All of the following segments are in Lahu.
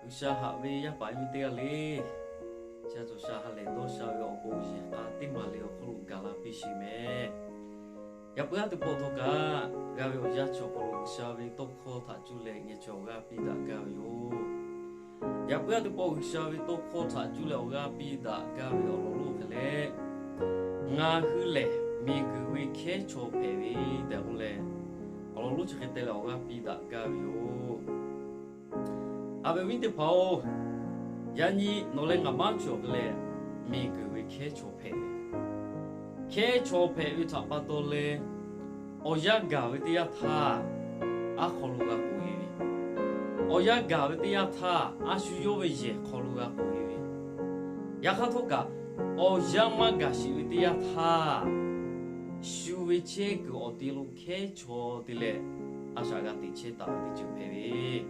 G'uiˬsha haꞈ ve yaˇ paˍ yaˇ miˇ teˇ g'aˇ le, chi a cawˬ sha ha lehˬ dawˇ sha ve awˬ bon yehˬ k'a teˇ maˬ le awˬ hk'aw lo gaˬ la piˇ sheˍ mehˍ. Yaꞈ puiˉ aˉ teˇ pawˆ htawˇ kaꞈ, g'a ve awˬ yanˇ chi awˬ hk'aw lo G'uiˬsha ve tawˇ hkawˇ htaꞈ cuˇ leh ngeh chaweh awˬ g'aˇ piˇ daꞈ gaˇ ve yoˬ. Yaꞈ puiˉ aˉ teˇ pawˆ G'uiˬsha ve tawˇ hkawˇ htaꞈ cuˇ leh awˬ g'aˇ piˇ daꞈ gaˇ ve awˬ lawn lonˉ hk'e leh, Ngaˬ hui lehˬ miˬguiˬ ve hkehˉ chaw hpehꞈ ve tehꞈ k'oˆ leh, awˬ lawn lonˉ chi hk'e te leh awˬ g'aˇ piˇ daꞈ gaˇ ve yoˬ. Haꞈ ve awˬ viˉ teˇ hpaˍ-oˬ, yaꞈ nyi nawˬ leh ngaˬ maˉ cawˬ hk'e leh, miˬguiˬ ve hkehˉ chaw hpehꞈ ve, hkehˉ chaw hpehꞈ ve htaꞈ pa taw leh, awˬ yanˇ gaˬ ve teˇ yanˇ htaˇ, aˉ hk'aw lo g'a k'oꞈ e ve, awˬ yanˇ gaˬ ve teˇ yanˇ htaˇ a shu yawˇ ve yehˬ hk'aw lo g'a k'oꞈ e ve, yaꞈ hk'aˇ htawˇ kaꞈ awˬ yanˇ maˇ gaˬ sheˍ ve teˇ yanˇ htaˇ, shu ve chehˇ kuiˬ awˬ te lo hkehˉ chaw te leh, a shaꞈ g'a teꞈ chehˇ taˍ ve teˇ ceuˬ hpehꞈ ve.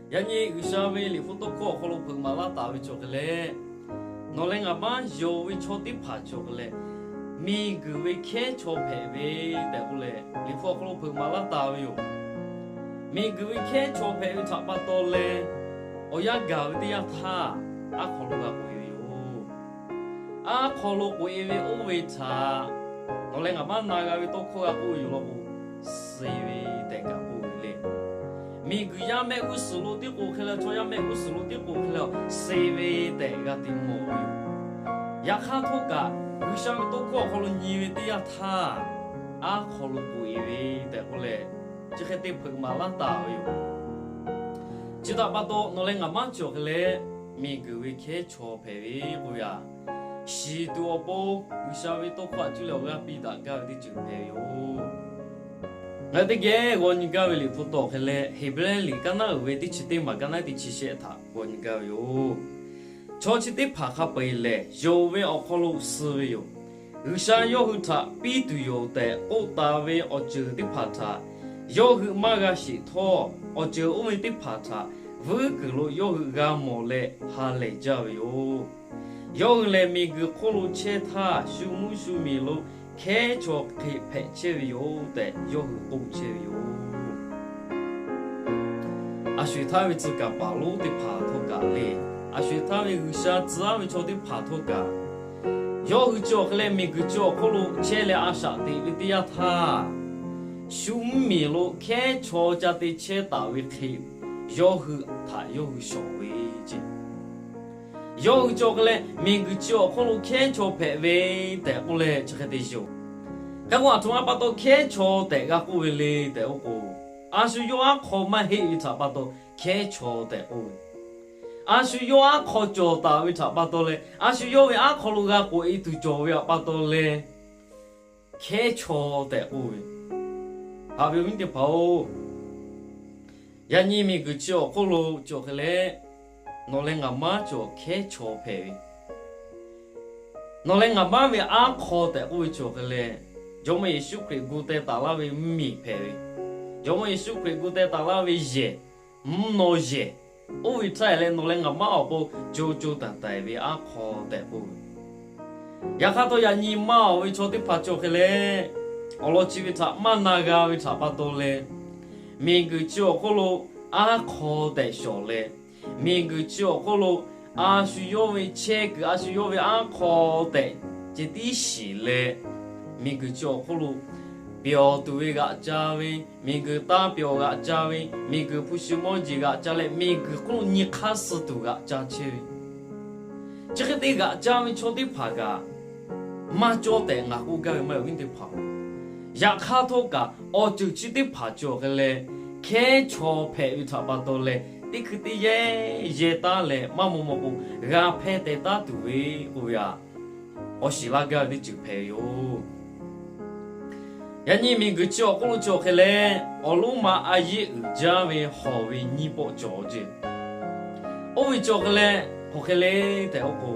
Yaꞈ nyi G'uiˬsha ve liꞈ hpu tawˇ hkawˇ awˬ hk'aw lo hpeuꞈ maˍ laˇ taˍ ve cawˬ hk'e leh, nawˬ leh ngaˬ maˉ yonˍ ve chaw teˇ hpaˍ cawˬ hk'e leh, miˬguiˬ ve hkehˉ chaw hpehꞈ ve tehꞈ k'oˆ leh, liꞈ hpu awˬ hk'aw lo hpeuꞈ maˍ laˇ taˍ ve yoˬ. Miˬguiˬ ve hkehˉ chaw hpehꞈ ve htaꞈ pa taw leh, awˬ yanˇ gaˬ ve teˇ yanˇ htaˇ, aˉ hk'aw lo g'a k'oꞈ e ve yoˬ. Aˉ hk'aw lo k'oꞈ e ve oˇ ve htaꞈ nawˬ leh ngaˬ maˉ na g'a ve tawˇ hkawˇ g'a k'oˆ ve yoˬ law k'o, suh ve tehꞈ kaꞈ k'oˆ ve le. Miˬguiˬ yaˇ mehˆ g'uˇ suhˍ lo tiˉ k'o hk'e leh, chaw yaˇ mehˆ g'uˇ suhˍ lo tiˉ k'o hk'e leh, suh ve tehꞈ g'a te mawˬ ve yoˬ. Yaꞈ hk'aˇ htawˇ kaꞈ, G'uiˬsha ve tawˇ hkawˇ awˬ hk'aw lo nyi ve teˇ yanˇ htaˇ, aˉ hk'aw lo k'oꞈ e ve tehꞈ k'oˆ leh, chi hk'e te hpeuꞈ maˍ laˇ taˍ ve yoˬ. Chi htaꞈ pa taw nawˬ leh ngaˬ maˉ cawˬ hk'e leh, miˬguiˬ ve hkehˉ chaw hpehꞈ ve k'oˆ ve aꞈ, shiˍ tuˬ awˬ pon G'uiˬsha ve tawˇ hkawˇ htaꞈ cuˇ leh awˬ g'aˇ piˇ daꞈ gaˇ ve teˇ ceuˬ hpehꞈ ve yoˬ. Ngaˬ hui teˇ geh g'aw nyi gaˇ ve liꞈ hpu tawˆ hk'e leh, Heˍbrehˇ liꞈ kaˉ naˉ uiˍ ve teˇ chi teˇ maˬ kaˉ naˉ teˇ chi shehˆ htaꞈ g'aw nyi gaˇ ve yoˬ. Chaw chi teˇ hpaˍ hk'a peu-eˬ lehˬ, yonˍ ve awˬ hk'aw lo suh ve yoˬ. G'uiˬsha yawˇ hui htaꞈ piˇ tuˬ yoˬ tehꞈ k'oˆ taˍ ve awˬ ceuˬ teˇ hpaˍ htaꞈ yawˇ hui maˇ g'a sheˍ htawˇ, awˬ ceuˬ oˇ ve teˇ hpaˍ htaꞈ vuiˉ kuiˬ lo yawˇ hui g'a mawˬ leh ha lehˬ jaˇ ve yoˬ. Yawˇ hui lehˬ miˬguiˬ hk'oˆ lo chehˇ htaˇ, shu mvuhˇ shu miˬ lo hkehˉ chaw hk'e hpehꞈ chehˇ ve yoˬ tehꞈ yawˇ hui k'oˆ chehˇ ve yoˬ. A sho-eˬ htaˇ ve tcuh kaˍ paˍ lonˉ teˇ hpaˍ htawˇ kaꞈ le, a sho-eˬ htaˇ ve G'uiˬsha tcuh aˉ ve chaw teˇ hpaˍ htawˇ kaꞈ, yawˇ hui chi awˬ hk'e leh miˬguiˬ chi awˬ hk'oˆ lo chehˇ leh a shaꞈ teꞈ ve teˇ yanˇ htaˇ, shu mvuhˇ miˬ lo hkehˉ chaw ca te chehˇ taˍ ve hk'e, yawˇ hui htaꞈ yawˇ hui shawˍ ve ce. Yawˇ hui chi awˬ hk'e leh miˬguiˬ chi awˬ hk'oˆ lo hkehˉ chaw hpehꞈ ve tehꞈ k'oˆ leh chi hk'e te yoˬ. Hk'e k'o, aˬ htoꞈ ma pa taw hkehˉ chaw tehꞈ g'a k'oˆ ve le tehꞈ k'oˆ k'o, a shu yawˇ aˉ hk'aw maˇ heˆ ve htaꞈ pa taw hkehˉ chaw tehꞈ k'oˆ ve. A shu yawˇ aˉ hk'aw cawˬ taˍ ve htaꞈ pa taw leh, a shu yawˇ ve aˉ hk'aw lo g'a k'oꞈ e tuˬ cawˬ ve htaꞈ pa taw leh, hkehˉ chaw tehꞈ k'oˆ ve. Haꞈ ve awˬ viˉ teˇ hpaˍ-oˬ, yaꞈ nyi miˬguiˬ chi awˬ hk'oˆ lo cawˬ hk'e leh, nawˬ leh ngaˬ maˉ cawˬ hkehˉ chaw hpehꞈ ve. Nawˬ leh ngaˬ maˉ ve aˉ hk'aw tehꞈ k'oˆ ve cawˬ hk'e leh, Jawˇmawˇ Yeˍsuˆ Hkriꞈ gu teh taˍ laˇ ve mvuhˇmiˬ hpehꞈ ve, Jawˇmawˇ Yeˍsuˆ Hkriꞈ gu teh taˍ laˇ ve yehˬ, mvuhˇ naw yehˬ, oˇ ve htaˇ leh nawˬ leh ngaˬ maˉ awˬ pon co co taiˍ taiˍ ve aˉ hk'aw tehꞈ k'oˆ ve. Yaꞈ hk'aˇ htawˇ, yaꞈ nyi maˇ awˬ ve chaw teˇ hpaˍ cawˬ hk'e leh, awˬ lawn chi ve htaꞈ maˇ na g'a ve htaꞈ pa taw leh, miˬguiˬ chi awˬ hk'oˆ lo aˉ hk'aw tehꞈ shawˍ leh, miˬguiˬ chi awˬ hk'oˆ lo a shu yawˇ ve chehˇ kuiˬ, a shu yawˇ ve aˉ hk'aw tehꞈ ceh tiˉ shiˍ leh, miˬguiˬ chi awˬ hk'oˆ lo pyawˬ tuˬ ve g'aꞈ ca ve, miˬguiˬ taˇ pyawˬ g'aꞈ ca ve, miˬguiˬ hpu shi mawˇ jeˬ g'aꞈ ca leh, miˬguiˬ hk'oˆ lo nyi hk'aˇ suh tuˬ g'aꞈ ca chehˇ ve, chi hk'e te g'aꞈ ca ve chaw teˇ hpaˍ kaꞈ maˇ cawˇ tehꞈ ngaˬ k'oˆ gaˇ ve maˇ heˆ, awˬ viˉ teˇ hpaˍ-oˬ. Yaꞈ hk'aˇ htawˇ kaꞈ, awˬ ceuˬ chi teˇ hpaˍ cawˬ hk'e leh, hkehˉ chaw hpehꞈ ve htaꞈ pa taw leh, teˇ hkui teˇ yehˇ yehˇ taˉ leh maˇ maw maw k'o, g'a hpehˇ teh taˉ tuˬ ve k'oˆ ve aꞈ, awˬ shiˍ laˇ gaˇ ve teˇ ceuˬ hpehꞈ ve yoˬ. Yaꞈ nyi miˬguiˬ chi awˬ hk'oˆ lo cawˬ hk'e leh, awˬ lonˉ ma a yeˆ uiˍ jaˇ ve hawˬ ve nyiˇ pawˆ cawˬ ce. Oˇ ve cawˬ hk'e leh, hk'aˬ hk'e le tehꞈ k'oˆ k'o,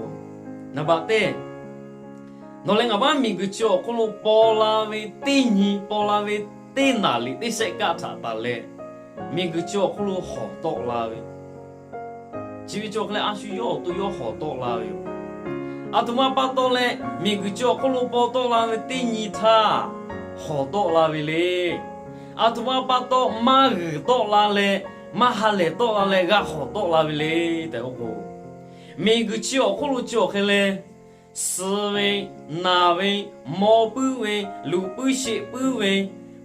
naˍ baꞈ teˇ, nawˬ leh ngaˬ maˉ miˬguiˬ chi awˬ hk'oˆ lo paw la ve teˇ nyi, paw la ve teˇ naˍ liꞈ teˇ shehˆ kaˆ htaꞈ taˍ leh, miˬguiˬ chi awˬ hk'oˆ lo hawˬ tawˆ la ve, chi ve cawˬ hk'e leh a shu yawˇ awˬ to yawˇ hawˬ tawˆ la ve yoˬ. Aˬ htoꞈ ma pa taw leh miˬguiˬ chi awˬ hk'oˆ lo paw tawˆ la ve teˇ nyi htaˇ hawˬ tawˆ la ve le. Aˬ htoꞈ ma pa taw maˇ g'uiˬ tawˆ la leh, maˇ ha lehˬ tawˆ la leh g'a hawˍ tawˆ la ve le tehꞈ k'oˆ k'o, miˬguiˬ chi awˬ hk'oˆ lo chi awˬ hk'e leh, suh ve, naˬ ve, maw puiˉ ve, luˬ puiˉ sheˆ puiˉ ve,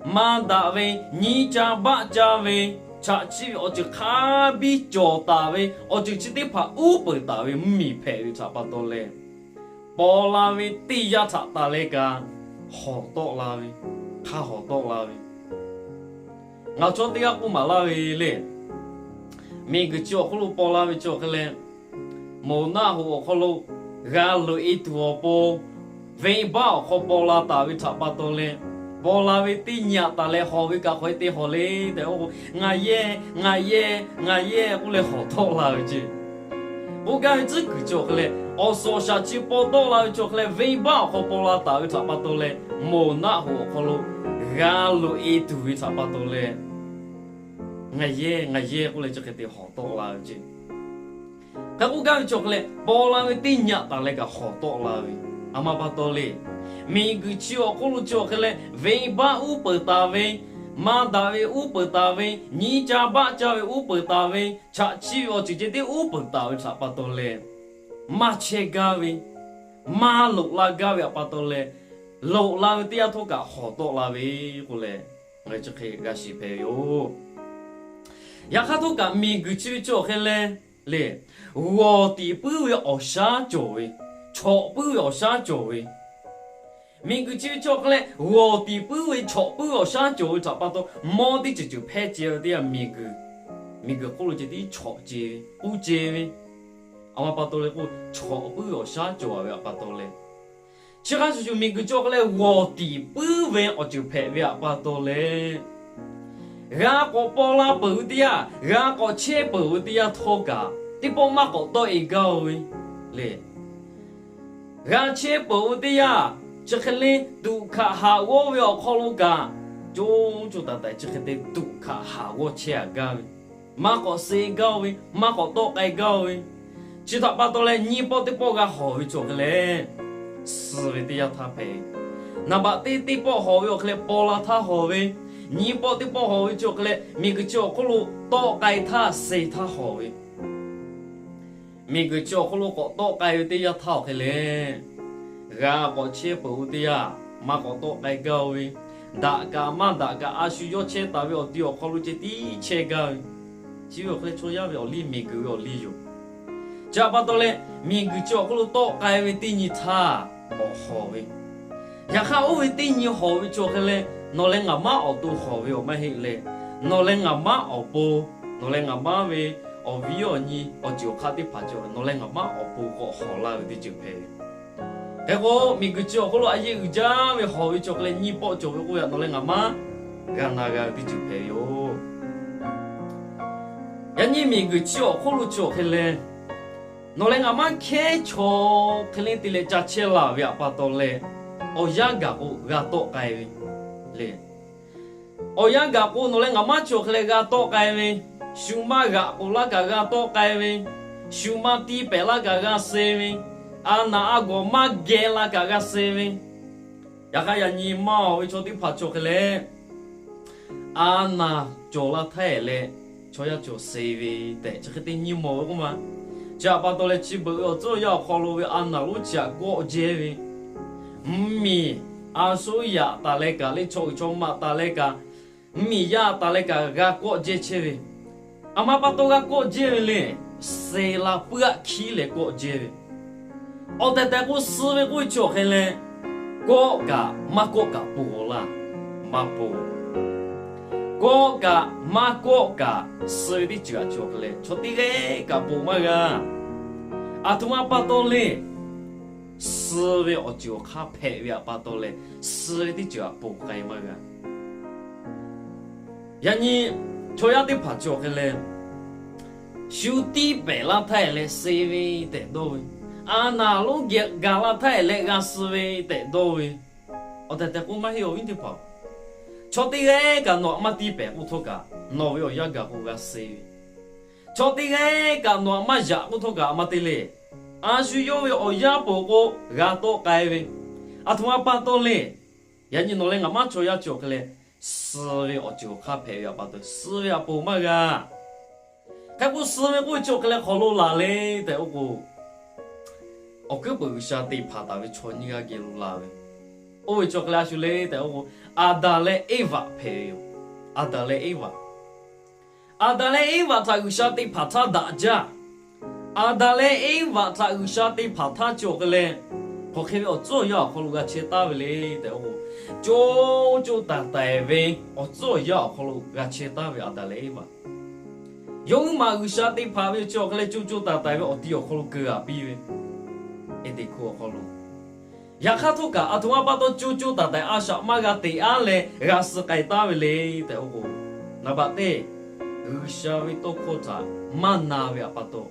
maˇ daꞈ ve, nyiˇ caˇ baˆ caˇ ve, chaꞈ chiˆ ve awˬ ceuˬ hk'a biˇ cawˬ taˍ ve awˬ ceuˬ chi teˇ hpaˍ uˉ peunˍ taˍ ve mvuhˇmiˬ hpehꞈ ve htaꞈ pa taw leh, paw la ve teˇ yanˇ htaꞈ taˍ leh kaꞈ hawˍ tawˆ la ve, hk'a hawˍ tawˆ la ve, ngaˬ chaw teˇ g'aˇ k'oˆ maˍ laˇ ve le. Miˬguiˬ chi awˬ hk'oˆ lo paw la ve chi awˬ hk'e leh, moˬ naˆ hoꞈ awˬ hk'aw lo g'a loꞈ-e tuˬ awˬ pon, venˇbaˆ awˬ hk'aw paw la taˍ ve htaꞈ pa taw leh, paw la ve teˇ nyi aꞈ taˍ leh hawˍ ve kaꞈ hk'aˬ hk'e te hawˍ le tehꞈ k'oˆ k'o, ngaˬ yehˇ, ngaˬ yehˇ, ngaˬ yehˇ k'oˆ leh hawˍ tawˆ la ve ceˇ. K'oˆ gaˇ ve tcuhˉ kuiˬ chi awˬ hk'e leh, awˬ suhˍ awˬ shaˍ chi paw tawˆ la ve chi awˬ hk'e leh, venˇbaˆ awˬ hk'aw paw la taˍ ve htaꞈ pa taw leh, moˬ naˆ hoꞈ awˬ hk'aw lo g'a loꞈ-e tuˬ ve htaꞈ pa taw leh, ngaˬ yehˇ, ngaˬ yehˇ k'oˆ leh chi hk'e te hawˍ tawˆ la ve ceˇ. Hk'e k'oˆ gaˇ ve chi awˬ hk'e leh, paw la ve teˇ nyi aꞈ taˍ leh kaꞈ hawˍ tawˆ la ve, aˬ ma pa taw le. Miˬguiˬ chi awˬ hk'oˆ lo chi awˬ hk'e leh, venˇbaˆ uˉ peunˍ taˍ ve, maˇ daꞈ ve uˉ peunˍ taˍ ve, nyiˇ caˇ baˆ caˇ ve uˉ peunˍ taˍ ve, chaꞈ chiˆ ve awˬ ceuˬ ceh tiˉ uˉ peunˍ taˍ ve htaꞈ pa taw leh, maˇ chehˇ gaˇ ve, maˇ loꞈ la gaˇ ve htaꞈ pa taw leh, loꞈ la ve teˇ yanˇ htawˇ kaꞈ hawˍ tawˆ la ve k'oˆ leh, ngaˬ hui chi hk'e g'a shiˍ hpehꞈ ve yoˬ. Yaꞈ hk'aˇ htawˇ kaꞈ miˬguiˬ chi ve chi awˬ hk'e leh le, g'awˬ tiˍ puiˉ ve awˬ shaˉ cawˬ ve, chawꞈ puiˉ ve awˬ shaˉ cawˬ ve, miˬguiˬ chi ve chi awˬ hk'e leh g'awˬ tiˍ puiˉ ve chawꞈ puiˉ ve awˬ shaˉ cawˬ ve htaꞈ pa taw, mawˇ teˇ ceuˬ ceuˬ hpehˇ ceh ve teˇ yanˇ miˬguiˬ, miˬguiˬ hk'oˆ lo ceh tiˉ chawꞈ ceh ve, k'uˇ ceh ve, aˬ ma pa taw leh k'o, chawꞈ puiˉ ve awˬ shaˉ cawˬ ve htaꞈ pa taw leh, chi hk'a shuˍ shuˍ miˬguiˬ chi awˬ hk'e leh g'awˬ tiˍ puiˉ ve awˬ ceuˬ hpehꞈ ve htaꞈ pa taw leh, g'a k'awꞈ paw la peuˬ ve teˇ yanˇ, g'a k'awꞈ chehˇ peuˬ ve teˇ yanˇ htawˇ kaꞈ, teˇ pawˆ maˇ k'awꞈ tawˆ-e gaˇ-o ve le. G'a chehˇ peuˬ ve teˇ yanˇ, chi hk'e leh tuꞈ hkaꞈ haˍ g'awˇ ve awˬ hk'aw lo kaꞈ, co co taiˍ taiˍ chi hk'e te tuꞈ hkaꞈ haˍ g'awˇ chehˇ-a gaˇ ve, maˇ k'awꞈ suh gaˇ-o ve, maˇ k'awꞈ tawˆ k'ai gaˇ-o ve, chi htaꞈ pa taw leh nyiˇ pawˆ teˇ pawˆ g'a hawˍ ve chi awˬ hk'e leh, suh ve teˇ yanˇ htaˇ hpehꞈ ve. Naˍ baꞈ teˇ teˇ pawˆ hawˍ ve awˬ hk'e leh paw la htaˇ hawˍ ve, nyiˇ pawˆ teˇ pawˆ hawˍ ve chi awˬ hk'e leh miˬguiˬ chi awˬ hk'oˆ lo tawˆ k'ai htaˇ suh htaˇ hawˍ ve, miˬguiˬ chi awˬ hk'oˆ lo k'awꞈ tawˆ k'ai ve teˇ yanˇ htaˇ awˬ hk'e leh, g'a k'awꞈ chehˇ peuˬ ve teˇ yanˇ, maˇ k'awꞈ tawˆ k'ai gaˇ-o ve, daꞈ kaꞈ maˇ daꞈ kaꞈ a shu yawˇ chehˇ taˍ ve awˬ ti awˬ hk'aw lo ceh tiˉ chehˇ gaˇ ve, chi ve awˬ hk'e leh chaw yaˇ ve awˬ liˇ miˬguiˬ ve awˬ liˇ yoˬ. Chi htaꞈ pa taw leh, miˬguiˬ chi awˬ hk'oˆ lo tawˆ k'ai ve teˇ nyi htaˇ k'awꞈ hawˍ ve, yaꞈ hk'aˇ oˇ ve teˇ nyi hawˍ ve chi awˬ hk'e leh, nawˬ leh ngaˬ maˉ awˬ to hawˍ ve awˬ maˇ heˆ leh, nawˬ leh ngaˬ maˉ awˬ pon, nawˬ leh ngaˬ maˉ ve awˬ viˉ awˬ nyi awˬ ceuˬ awˬ hk'aˇ teˇ hpaˍ cawˬ ve, nawˬ leh ngaˬ maˉ awˬ pon k'awꞈ hawˍ la ve teˇ ceuˬ hpehꞈ ve. Hk'e k'o, miˬguiˬ chi awˬ hk'oˆ lo a yeˇ uiˍ jaˇ ve hawˍ ve chi awˬ hk'e leh nyiˇ pawˆ cawˬ ve k'oˆ ve htaꞈ nawˬ leh ngaˬ maˉ g'a na g'a ve teˇ ceuˬ hpehꞈ ve yoˬ. Yaꞈ nyi miˬguiˬ chi awˬ hk'oˆ lo chi awˬ hk'e leh, nawˬ leh ngaˬ maˉ hkehˉ chaw hk'e leh te leh ca chehˇ la ve htaꞈ pa taw leh, awˬ yanˇ gaˬ k'o g'a tawˆ k'ai ve le. Awˬ yanˇ gaˬ k'o nawˬ leh ngaˬ maˉ chi awˬ hk'e leh g'a tawˆ k'ai ve, shu maˇ g'aꞈ k'oꞈ laˇ kaꞈ g'a tawˆ k'ai ve, shu maˇ tiˇ pehˍ laˇ kaꞈ g'a suh ve, a naˬ a gawˬ maˇ geh la kaꞈ g'a suh ve, yaꞈ hk'aˇ yaꞈ nyi maˇ awˬ ve chaw teˇ hpaˍ chi awˬ hk'e leh, a naˬ cawˬ la htaˇ leh chaw yaˇ cawˬ suh ve tehꞈ chi hk'e te nyi mawˬ ve k'oˆ ma. Chi htaꞈ pa taw leh chi beuꞈ ve awˬ tcuhˉ awˬ yanˇ awˬ hk'aw lo ve a naˬ lonˉ chi htaꞈ kawˆ jehˇ ve, mvuhˇmiˬ a shu yaꞈ taˍ leh kaꞈ leh chaw uiˍ chaw maꞈ taˍ leh kaꞈ, mvuhˇmiˬ yaˇ taˍ leh kaꞈ g'a kawˆ jehˇ chehˇ ve, aˬ ma pa taw g'a kawˆ jehˇ ve le. Suh la puiˉ aˆ hkiˉ leh kawˆ jehˇ ve, awˬ tehˬ tehˬ k'o suh ve k'oˆ ve chi awˬ hk'e leh, kawˆ kaꞈ maˇ kawˆ kaꞈ ponˬ laˇ, maˇ ponˬ. Kawˆ kaꞈ maˇ kawˆ kaꞈ suh ve teˇ ceuˬ aꞈ chi awˬ hk'e leh chaw teˇ g'aˇ kaꞈ ponˬ maˇ g'a. Aˬ htoꞈ ma pa taw le, suh ve awˬ ceuˬ awˬ hk'aˇ hpehꞈ ve htaꞈ pa taw leh, suh ve teˇ ceuˬ aꞈ ponˬ k'ai maˇ g'a. Yaꞈ nyi chaw yaˇ teˇ hpaˍ chi awˬ hk'e leh, shu tiˇ pehˍ laˇ htaˇ leh suh ve tehꞈ dawˇ ve, a naˬ lonˉ gaˬ la htaˇ leh g'a suh ve tehꞈ dawˇ ve, awˬ tehˬ tehˬ k'o maˇ heˆ awˬ viˉ teˇ hpaˍ-oˬ. Chaw teˇ g'aˇ kaꞈ nawˬ aꞈ maˇ tiˇ pehˍ k'oˆ htawˇ kaꞈ nawˬ ve awˬ yanˇ gaˬ k'o g'a suh ve, chaw teˇ g'aˇ kaꞈ nawˬ aꞈ maˇ yaꞈ k'oˆ htawˇ kaꞈ a ma te le. A shu yawˇ ve awˬ yanˇ peuˬ k'o g'a tawˆ k'ai ve, aˬ htoꞈ ma pa taw le. Yaꞈ nyi nawˬ leh ngaˬ maˇ chaw yaˇ chi awˬ hk'e leh, suh ve awˬ ceuˬ awˬ hk'aˇ hpehꞈ ve htaꞈ pa taw, suh ve htaꞈ ponˬ maˇ g'a. Hk'e k'o, suh ve k'oˆ ve chi awˬ hk'e leh hk'aw lo laˬ le tehꞈ k'oˆ k'o, awˬ hkuiˉ peuˬ G'uiˬsha te hpanˍ taˍ ve chaw nyiˇ g'aˇ geh lo la ve. Oˇ ve chi awˬ hk'e leh a shu le tehꞈ k'oˆ k'o, Aˍdanˍ leh Eˇvaꞈ hpehꞈ ve yoˬ. Aˍdanˍ leh Eˇvaꞈ, Aˍdanˍ leh Eˇvaꞈ htaꞈ G'uiˬsha te hpanˍ htaˇ daꞈ jaˇ. Aˍdanˍ leh Eˇvaꞈ htaꞈ G'uiˬsha te hpanˍ htaˇ chi awˬ hk'e leh, hk'aˬ hk'e ve awˬ tcuhˉ awˬ yanˇ awˬ hk'aw lo g'a chehˇ taˍ ve le tehꞈ k'oˆ k'o, co co taiˍ taiˍ ve awˬ tcuhˉ awˬ yanˇ awˬ hk'aw lo g'a chehˇ taˍ ve Aˍdanˍ leh Eˇvaꞈ, yawˇ huiˉ maˬ G'uiˬsha te hpanˍ ve chi awˬ hk'e leh co co taiˍ taiˍ ve awˬ ti awˬ hk'aw lo keu-a piˇ ve, Eˍdenˍ hkuˆ awˬ hk'aw lo. Yaꞈ hk'aˇ htawˇ kaꞈ, aˬ htoꞈ ma pa taw co co taiˍ taiˍ a shaꞈ maˇ g'a teꞈ-aˉ leh g'a suh k'ai taˍ ve le tehꞈ k'oˆ k'o, naˍ baꞈ teˇ, G'uiˬsha ve tawˇ hkawˇ htaꞈ maˇ na ve htaꞈ pa taw.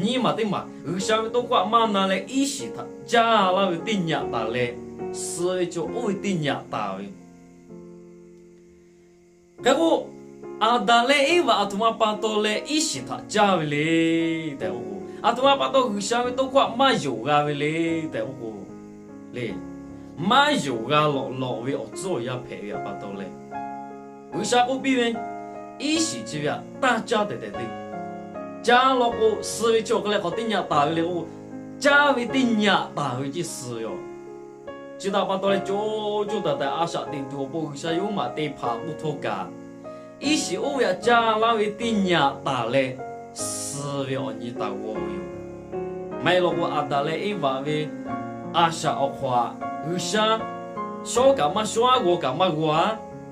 Nyiˇ maˬ teˇ maˬ G'uiˬsha ve tawˇ hkawˇ htaꞈ maˇ na leh iˉ shiˍ htaꞈ caˇ laˇ ve teˇ nyi htaꞈ taˍ leh, suh ve chaw oˇ ve teˇ nyi htaꞈ taˍ ve Hk'e k'o, Aˍdanˍ leh Eˇvaꞈ aˬ htoꞈ ma pa taw leh iˉ shiˍ htaꞈ caˇ ve le tehꞈ k'oˆ k'o, aˬ htoꞈ ma pa taw G'uiˬsha ve tawˇ hkawˇ htaꞈ maˇ yonˍ g'a ve le tehꞈ k'oˆ k'o, le, maˇ yonˍ g'a lawꞈ lawꞈ ve awˬ tcuhˉ awˬ yanˇ hpehꞈ ve htaꞈ pa taw leh, G'uiˬsha k'oˆ piˇ ve, iˉ shiˍ chi ve htaꞈ taˇ caˇ tehꞈ tehꞈ te. Caˇ law k'o, suh ve chi awˬ hk'e leh hk'aˬ teˇ nyi htaꞈ taˍ ve le k'oˆ k'o, caˇ ve teˇ nyi htaꞈ taˍ ve ceˇ suh ve yoˬ. Chi htaꞈ pa taw leh co co taiˍ taiˍ a shaꞈ teꞈ tuˬ awˬ pon G'uiˬsha yawˇ huiˉ maˬ te hpanˍ k'oˆ htawˇ kaꞈ, iˉ shiˍ oˇ ve htaꞈ caˇ laˇ ve teˇ nyi htaꞈ taˍ leh, suh ve awˬ nyi taˍ g'aw ve yoˬ. Maˇ heˆ law k'o, Aˍdanˍ leh Eˇvaꞈ ve a shaꞈ awˬ hk'awꞈ htaꞈ G'uiˬsha shawˉ kaꞈ maˇ shawˉ, g'aw kaꞈ maˇ g'aw-a.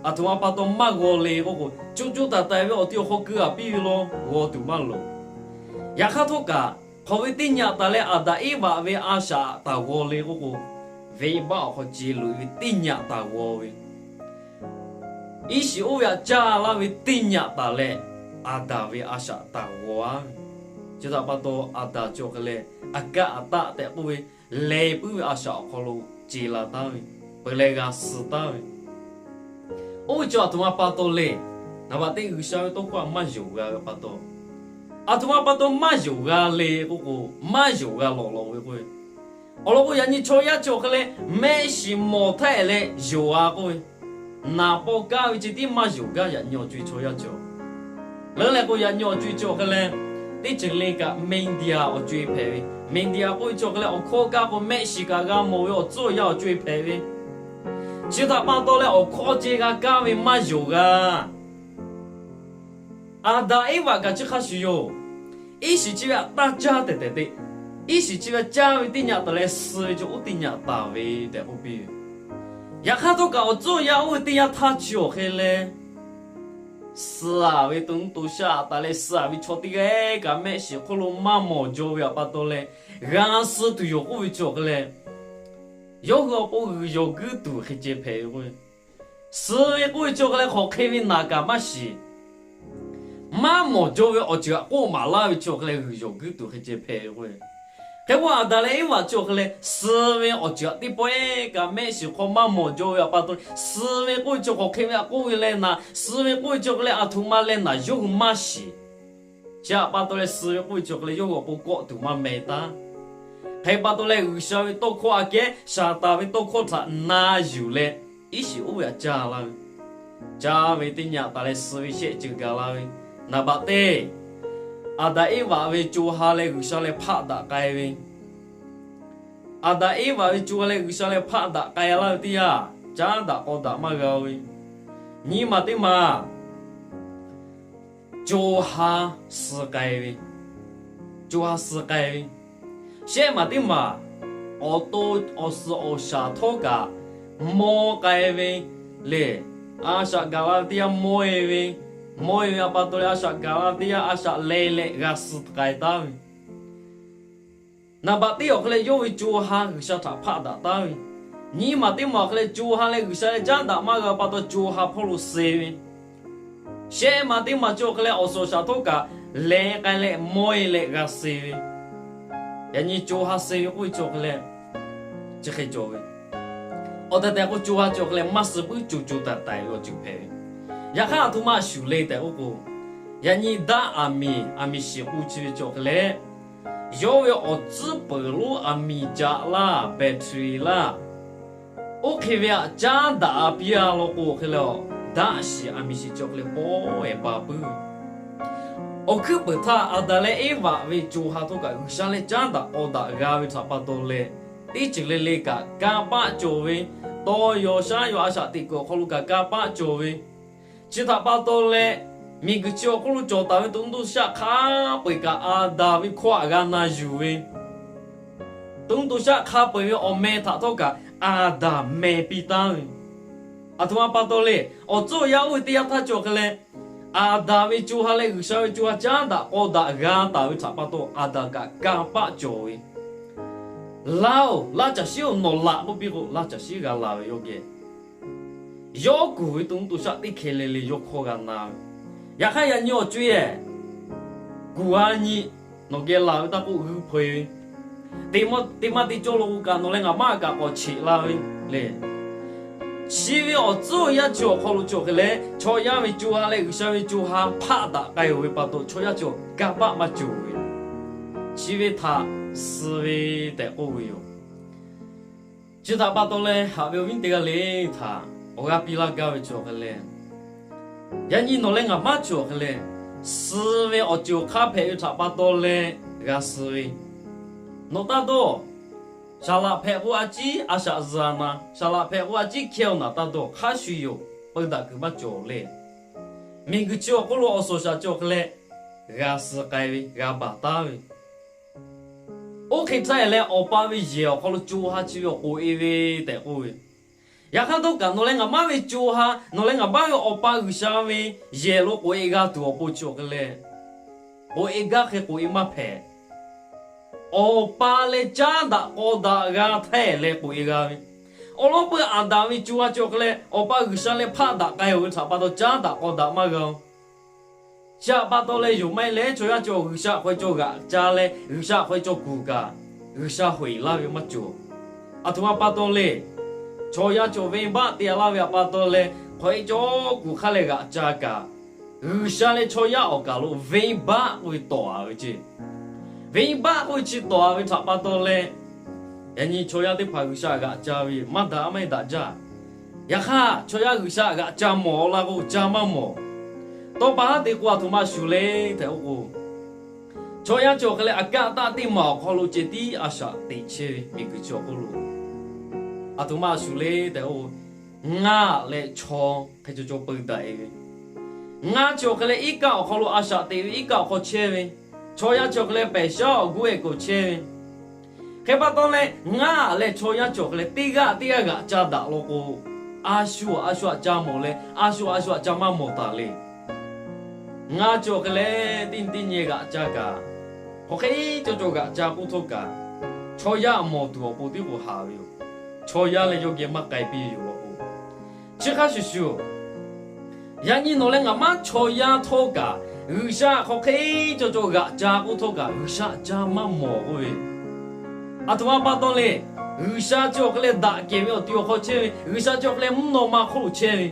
Aˬ htoꞈ ma pa taw maˇ g'aw le k'oˆ k'o, co co taiˍ taiˍ ve awˬ ti awˬ hk'aw keu-a piˇ ve law, g'aw tuˬ maˇ loˍ. Yaꞈ hk'aˇ htawˇ kaꞈ, hk'aˬ ve teˇ nyi htaꞈ taˍ leh Aˍdanˍ Eˇvaꞈ ve a shaꞈ taˍ g'aw le k'oˆ k'o, venˇbaˆ awˬ hk'aw ce loꞈ-e ve teˇ nyi htaꞈ taˍ g'aw ve, iˉ shiˍ oˇ ve htaꞈ caˇ laˇ ve teˇ nyi htaꞈ taˍ leh, Aˍdanˍ ve a shaꞈ taˍ g'aw-a ve. Chi htaꞈ pa taw, Aˍdanˍ chi awˬ hk'e leh, aꞈ kaˆ aꞈ taˆ tehꞈ k'oˆ ve, leh puiˉ ve a shaꞈ awˬ hk'aw lo ce la taˍ ve, peuˬ leh g'a suh taˍ ve, oˇ ve chi aˬ htoꞈ ma pa taw le. Naˍ baꞈ teˇ, G'uiˬsha ve tawˇ hkawˇ htaꞈ maˇ yonˍ g'a ve pa taw. Aˬ htoꞈ ma pa taw maˇ yonˍ g'a le k'oˆ k'o, maˇ yonˍ g'a lawꞈ lawꞈ ve k'o, awˬ lawn k'o, yaꞈ nyi chaw yaˇ chi awˬ hk'e leh mehˆ shiˍ mawˬ htaˇ leh yonˍ-a k'oˆ ve, naˍ paw kaˇ ve chi tiˉ maˇ yonˍ gaˇ. Yaꞈ nyi awˬ co-e chaw yaˇ chi, leuˉ leh k'o, yaꞈ nyi awˬ co-e chi awˬ hk'e leh, teˇ ceuˬ le kaꞈ media awˬ co-e hpehꞈ ve, media k'oˆ ve chi awˬ hk'e leh awˬ hkawˇ kaˇ k'o, mehˆ shiˍ kaꞈ g'a mawˬ ve awˬ tcuhˉ awˬ yanˇ awˬ co-e hpehꞈ ve, chi htaꞈ pa taw leh awˬ hkawˇ ceh g'a kaˇ ve maˇ yonˍ g'a. Aˍdanˍ Eˇvaꞈ kaꞈ chi hk'a shuˍ yoˬ. Iˉ shiˍ chi ve htaꞈ taˇ caˇ tehꞈ tehꞈ te. Iˉ shiˍ chi ve caˇ ve teˇ nyi htaꞈ taˍ leh suh ve chaw oˇ teˇ nyi htaꞈ taˍ ve tehꞈ k'oˆ piˇ ve. Yaꞈ hk'aˇ htawˇ kaꞈ awˬ tcuhˉ awˬ yanˇ oˇ ve teˇ yanˇ htaˇ chi awˬ hk'e leh, suh-a ve to nuˇ to shaˆ htaꞈ taˍ leh suh-a ve chaw teˇ g'aˇ kaꞈ mehˆ shiˍ hk'oˆ lo maˇ mawˬ jaw ve htaꞈ pa taw leh, g'a suh tuˬ yoˬ k'oˆ ve chi awˬ hk'e leh, yawˇ hui awˬ pon g'uiˬ yawˬ guiˇ tuˬ hk'e ceh hpehꞈ ve k'o, suh ve k'oˆ ve chi awˬ hk'e leh hk'aˬ hk'e ve naˬ kaꞈ maˇ shiˍ. Maˇ mawˬ jaw ve awˬ ceuˬ htaꞈ k'oˆ maˍ laˇ ve chi awˬ hk'e leh g'uiˬ yawˬ guiˇ tuˬ hk'e ceh hpehꞈ ve k'o, hk'e k'o Aˍdanˍ leh Eˇvaꞈ chi awˬ hk'e leh suh ve awˬ ceuˬ htaꞈ teˇ pawehˇ kaꞈ mehˆ shiˍ hk'aw maˇ mawˬ jaw ve htaꞈ pa taw, suh ve k'oˆ ve chi hk'aˬ hk'e ve htaꞈ k'oˆ ve leh naˬ, suh ve k'oˆ ve chi awˬ hk'e leh aˬ htoꞈ ma leh naˬ yawˇ hui maˇ shiˍ. Chi htaꞈ pa taw leh suh ve k'oˆ ve chi awˬ hk'e leh yawˇ hui awˬ pon kawˆ tuˬ maˇ meh taˉ. Hk'e pa taw leh G'uiˬsha ve tawˇ hkawˇ aꞈ kehˉ Saˍtanˍ ve tawˇ hkawˇ htaꞈ na yuˬ leh, iˉ shiˍ oˇ ve htaꞈ caˇ laˇ ve, caˇ ve teˇ nyi htaꞈ taˍ leh suh ve shehˆ ceuˬ gaˬ la ve. Naˍ baꞈ teˇ, Aˍdanˍ Eˇvaꞈ ve co ha leh G'uiˬsha leh hpaˆ daꞈ k'ai ve, Aˍdanˍ Eˇvaꞈ ve co ha leh G'uiˬsha leh hpaˆ daꞈ k'ai laˇ ve teˇ yanˇ, caˉ daꞈ k'aw daꞈ maˇ g'a ve. Nyiˇ maˬ teˇ maˬ co ha suh k'ai ve, co ha suh k'ai ve. Shehˆ maˬ teˇ maˬ awˬ to awˬ suhˍ awˬ shaˍ htawˇ kaꞈ mawˇ k'ai ve le. A shaꞈ gaˬ la ve teˇ yanˇ mawˇ-e ve, mawˇ-e ve htaꞈ pa taw leh a shaꞈ gaˬ la ve teˇ yanˇ a shaꞈ leh leh g'a suh k'ai taˉ ve. Naˍ baꞈ teˇ awˬ hk'e leh yawˇ ve co ha G'uiˬsha htaꞈ hpaˆ daꞈ taˉ ve. Nyiˇ maˬ teˇ maˬ awˬ hk'e leh co ha leh G'uiˬsha leh caˉ daꞈ maˇ g'a pa taw co ha hpawˇ lo suh ve. Shehˆ maˬ teˇ maˬ chi awˬ hk'e leh awˬ suhˍ awˬ shaˍ htawˇ kaꞈ leh k'ai leh mawˇ-e leh g'a suh ve. Yaꞈ nyi co ha suh ve k'oˆ ve chi awˬ hk'e leh chi hk'e cawˬ ve, awˬ tehˬ tehˬ k'o co ha chi awˬ hk'e leh maˇ suh puiˉ co co taiˍ taiˍ ve awˬ ceuˬ hpehꞈ ve. Yaꞈ hk'aˇ aˬ htoꞈ ma shuˍ le tehꞈ k'oˆ k'o, yaꞈ nyi daˆ aˬ miˍ, aˬ miˍ shiˍ k'oˆ chi ve chi awˬ hk'e leh, yawˇ ve awˬ tcuhˉ peuˬ lonˉ aˬ miˍ caꞈ laˇ, battery laˇ, oˇ hk'e ve htaꞈ caˉ daꞈ-a piˇ-a law k'o hk'e leh, daˆ shiˍ aˬ miˍ shiˍ chi awˬ hk'e leh pawˆ-e pa puiˉ ve. Awˬ hkuiˉ peuˬ htaˇ, Aˍdanˍ leh Eˇvaꞈ ve co ha htawˇ kaꞈ G'uiˬsha leh caˉ daꞈ k'aw daꞈ g'a ve htaꞈ pa taw leh, teˇ ceuˬ le le kaꞈ kanˇ paˆ cawˬ ve, tawˇ yaw shaˉ yaw a shaꞈ teꞈ kuiˬ awˬ hk'aw lo kaꞈ kanˇ paˆ cawˬ ve, chi htaꞈ pa taw leh, miˬguiˬ chi awˬ hk'oˆ lo cawˬ taˍ ve to nuˇ to shaˆ hk'a peu-eˬ kaꞈ Aˍdanˍ ve hkawˇ htaꞈ g'a na yuˬ ve, to nuˇ to shaˆ hk'a peu-eˬ ve awˬ meh htaꞈ htawˇ kaꞈ Aˍdanˍ meh piˇ taˉ ve. Aˬ htoꞈ ma pa taw le, awˬ tcuhˉ awˬ yanˇ oˇ ve teˇ yanˇ htaˇ cawˬ hk'e leh, Aˍdanˍ ve co ha leh G'uiˬsha ve co ha caˉ daꞈ k'aw daꞈ g'a taˍ ve htaꞈ pa taw, Aˍdanˍ kaꞈ kanˇ paˆ cawˬ ve, Laˇ-oˬ, laˇ caˬ shiˉ-oˬ, nawˬ laꞈ k'oˆ piˇ k'o, laˇ caˬ shiˉ g'a laˬ ve yawˇ geh yawˇ kuˬ ve to nuˇ to shaˆ teˇ hkeh le le yawˇ hkawˇ g'a na ve. Yaꞈ hk'aˇ, yaꞈ nyi awˬ co-e, kuˬ-a nyi, nawˬ geh laˬ ve taˇ k'oˆ g'uiˇ hpaw-e ve, teˇ maˇ teˇ cawˇ lo k'o kaꞈ nawˬ leh ngaˬ maˇ kaꞈ k'awꞈ cheꞈ la ve le. Chi ve awˬ tcuhˉ awˬ yanˇ chi awˬ hk'aw lo cawˬ hk'e leh, chaw yaˇ ve co ha leh G'uiˬsha ve co ha hpaˆ daꞈ k'ai-oˬ ve pa taw, chaw yaˇ cawˬ kanˇ paˆ maˇ cawˬ ve, chi ve htaꞈ suh ve tehꞈ k'oˆ ve yoˬ. Chi htaꞈ pa taw leh, haꞈ ve awˬ viˉ teˇ g'aˇ le htaꞈ awˬ g'aˇ piˇ laˇ gaˇ ve cawˬ hk'e leh, yaꞈ nyi nawˬ leh ngaˬ maˇ cawˬ hk'e leh, suh ve awˬ ceuˬ awˬ hk'aˇ hpehꞈ ve htaꞈ pa taw leh g'a suh ve, nawˬ taˇ dawˇ. Saˍ laꞈ hpehꞈ k'o a ciˉ a shaꞈ zuhˬ-a na, saˍ laꞈ hpehꞈ k'o a ciˉ hkehˇ-oˬ naˍ taˇ dawˇ. Hk'a shuˍ yoˬ, peu daꞈ kuiˬ maˇ cawˬ le. Miˬguiˬ chi awˬ hk'oˆ lo awˬ suhˍ awˬ shaˍ cawˬ hk'e leh, g'a suh k'ai ve, g'a baˬ taˉ ve, oˇ hk'e htaˇ leh, awˬ pa ve yehˬ awˬ hk'aw lo co ha chi ve awˬ k'oꞈ-e ve tehꞈ k'oˆ ve. Yaꞈ hk'aˇ htawˇ kaꞈ nawˬ leh ngaˬ maˇ ve co ha, nawˬ leh ngaˬ maˇ ve Awˬ pa G'uiˬsha ve yehˬ lo k'oꞈ-e g'a tuˬ awˬ pon cawˬ hk'e leh, k'oꞈ-e gaˇ hk'e k'oꞈ-e maˇ hpehꞈ. Awˬ pa leh caˉ daꞈ k'aw daꞈ g'a htaˇ leh k'oꞈ-e g'a ve, awˬ lawn peuˬ Aˍdanˍ ve co ha cawˬ hk'e leh, Awˬ pa G'uiˬsha leh hpaˆ daꞈ k'ai-oˬ ve htaꞈ pa taw caˉ daꞈ k'aw daꞈ maˇ g'a-oˬ. Chi htaꞈ pa taw leh, yonˍ maˇ heˆ leh chaw yaˇ cawˬ G'uiˬsha hk'aw cawˬ g'aꞈ ca leh G'uiˬsha hk'aw cawˬ kuˬ kaꞈ, G'uiˬsha hoꞈ-e laˇ ve maˇ cawˬ. Aˬ htoꞈ ma pa taw le, chaw yaˇ cawˬ venˇbaˆ te-a laˇ ve htaꞈ pa taw leh, hk'aw-e cawˬ kuˬ hk'aˇ leh g'aꞈ ca kaꞈ, G'uiˬsha leh chaw yaˇ awˬ kaˬ lo venˇbaˆ k'oˆ ve tawˍ-a ve ceˇ. Venˇbaˆ k'oˆ ve chi tawˍ-a ve htaꞈ pa taw leh, yaꞈ nyi chaw yaˇ teˇ hpaˍ G'uiˬsha g'aꞈ ca ve maˇ daꞈ maˇ heˆ daꞈ jaˇ. Yaꞈ hk'aˇ, chaw yaˇ G'uiˬsha g'aꞈ ca mawˬ-a laˇ k'o, ca maˇ mawˬ. Tawˇ pa haˉ te k'o, aˬ htoꞈ ma shuˍ le tehꞈ k'oˆ k'o, chaw yaˇ cawˬ hk'e leh, aꞈ kaˆ taˆ teˇ maˬ awˬ hk'aw lo ceh tiˉ a shaꞈ teꞈ chehˇ ve miˬguiˬ chi awˬ hk'oˆ lo, aˬ htoꞈ ma shuˍ le tehꞈ k'o, ngaˇ leh chaw hk'e cawˬ cawˬ peu daꞈ-e ve, ngaˇ cawˬ hk'e leh iˉ kaˆ awˬ hk'aw lo a shaꞈ teꞈ ve iˉ kaˆ awˬ hk'aw chehˇ ve, chaw yaˇ cawˬ hk'e leh pehˬ shaˉ awˬ guˇ-e k'o chehˇ ve, hk'e pa taw leh, ngaˇ leh chaw yaˇ cawˬ hk'e leh teˇ g'aˇ teˇ g'aˇ g'aꞈ ca daꞈ law k'o, a shu a shu htaꞈ ca mawˬ leh a shu a shu htaꞈ ca maˇ mawˬ taˍ le. Ngaˇ cawˬ hk'e leh teˇ nyi teˇ nyi g'aꞈ ca kaꞈ, hk'aˬ hk'e cawˬ cawˬ g'aꞈ ca k'oˆ htawˇ kaꞈ, chaw yaˇ mawˬ tuˬ awˬ pon tiˉ k'o haꞈ ve yoˬ. Chaw yaˇ leh yawˇ geh maˇ k'ai piˇ yoˬ law k'o, chi hk'a shuˍ shuˍ, yaꞈ nyi nawˬ leh ngaˬ maˇ chaw yaˇ htawˇ kaꞈ, G'uiˬsha hk'aˬ hk'e cawˬ cawˬ g'aꞈ ca k'oˆ htawˇ kaꞈ G'uiˬsha ca maˇ mawˬ k'oˆ ve, aˬ htoꞈ ma pa taw le, G'uiˬsha cawˬ hk'e leh daꞈ kehˬ ve awˬ ti awˬ hk'aw chehˇ ve, G'uiˬsha cawˬ hk'e leh mvuhˇ naw ma hk'oˆ chehˇ ve,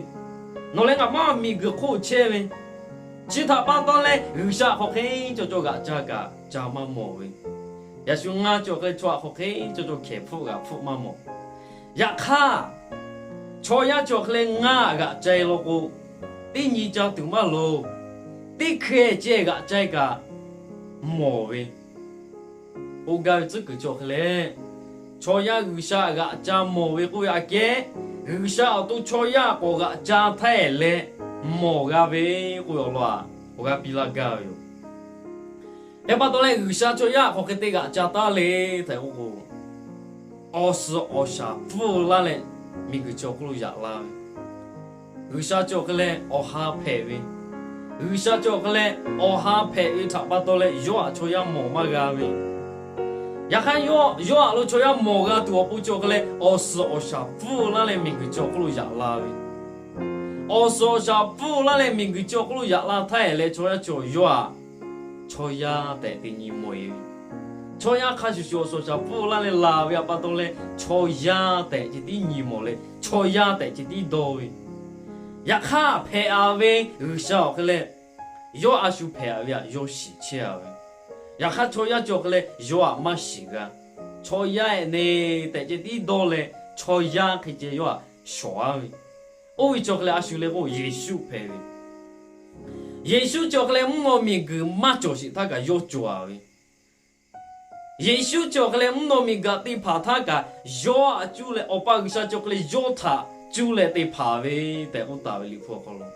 nawˬ leh ngaˬ maˇ miˬguiˬ hk'oˆ chehˇ ve, chi htaꞈ pa taw leh G'uiˬsha hk'aˬ hk'e cawˬ cawˬ g'aꞈ ca kaꞈ ca maˇ mawˬ ve, yaꞈ shu ngaˇ cawˬ hk'e leh chaw htaꞈ hk'aˬ hk'e cawˬ cawˬ hkehˍ hpfuhˆ g'aꞈ hpfuhˆ maˇ mawˬ. Yaꞈ hk'aˇ, chaw yaˇ cawˬ hk'e leh ngaˇ g'aꞈ ca-e law k'o, teˇ nyi ca tuˬ maˇ loˍ. Teˇ hkeh ceh g'aꞈ ca-e kaꞈ mawˬ ve, k'oˆ gaˇ ve tcuhˉ kuiˬ cawˬ hk'e leh, chaw yaˇ G'uiˬsha g'aꞈ ca mawˬ ve k'oˆ ve aꞈ kehˉ, G'uiˬsha awˬ to chaw yaˇ k'awꞈ g'aꞈ ca htaˇ leh mawˬ g'a ve k'oˆ ve awˬ lawn aꞈ awˬ g'aˇ piˇ laˇ gaˇ ve yoˬ. Hk'e pa taw leh, G'uiˬsha chaw yaˇ hk'aˬ hk'e te g'aꞈ ca taˉ le tehꞈ k'oˆ k'o, awˬ suhˍ awˬ shaˍ pfuhˇ laˇ leh miˬguiˬ chi awˬ hk'oˆ lo yaꞈ la ve, G'uiˬsha cawˬ hk'e leh awˬ ha hpehꞈ ve, G'uiˬsha cawˬ hk'e leh awˬ ha hpehꞈ ve htaꞈ pa taw leh yawˇ aꞈ chaw yaˇ mawˬ maˇ g'a ve, yaꞈ hk'aˇ yawˇ aꞈ lo chaw yaˇ mawˬ g'a tuˬ awˬ pon cawˬ hk'e leh awˬ suhˍ awˬ shaˍ pfuhˇ laˇ leh miˬguiˬ chi awˬ hk'oˆ lo yaꞈ la ve, awˬ suhˍ awˬ shaˍ pfuhˇ laˇ leh miˬguiˬ chi awˬ hk'oˆ lo yaꞈ la htaˇ leh chaw yaˇ cawˬ yawˇ aꞈ chaw yaˇ tehꞈ te nyi mawˬ-e ve, chaw yaˇ hk'a shuˍ shuˍ awˬ suhˍ awˬ shaˍ pfuhˇ laˇ leh laˬ ve htaꞈ pa taw leh chaw yaˇ tehꞈ ceh tiˉ nyi mawˬ leh chaw yaˇ tehꞈ ceh tiˉ dawˇ ve, yaꞈ hk'aˇ hpehꞈ-a ve G'uiˬsha awˬ hk'e leh yawˇ a shu hpehꞈ-a ve htaꞈ yawˇ shiˍ chehˇ-a ve, yaꞈ hk'aˇ chaw yaˇ cawˬ hk'e leh yawˇ aꞈ maˇ shiˍ g'a. Chaw yaˇ ehˍ ne tehꞈ ceh tiˉ dawˇ leh chaw yaˇ hk'e ceh yawˇ aꞈ shawˍ-a ve, oˇ ve cawˬ hk'e leh a shu le k'o Yeˍsuˆ hpehꞈ ve, Yeˍsuˆ chi awˬ hk'e leh mvuhˇ naw miˬguiˬ maˇ cawˬ sheˍ htaˇ kaꞈ yawˇ cawˬ-a ve, Yeˍsuˆ chi awˬ hk'e leh mvuhˇ naw miˬguiˬ teˇ hpaˍ htaˇ kaꞈ yawˇ htaꞈ cuˇ leh Awˬ pa G'uiˬsha chi awˬ hk'e leh yawˇ htaꞈ cuˇ leh te hpanˍ ve tehꞈ k'oˆ taˍ ve Liꞈ hpu awˬ hk'aw lo.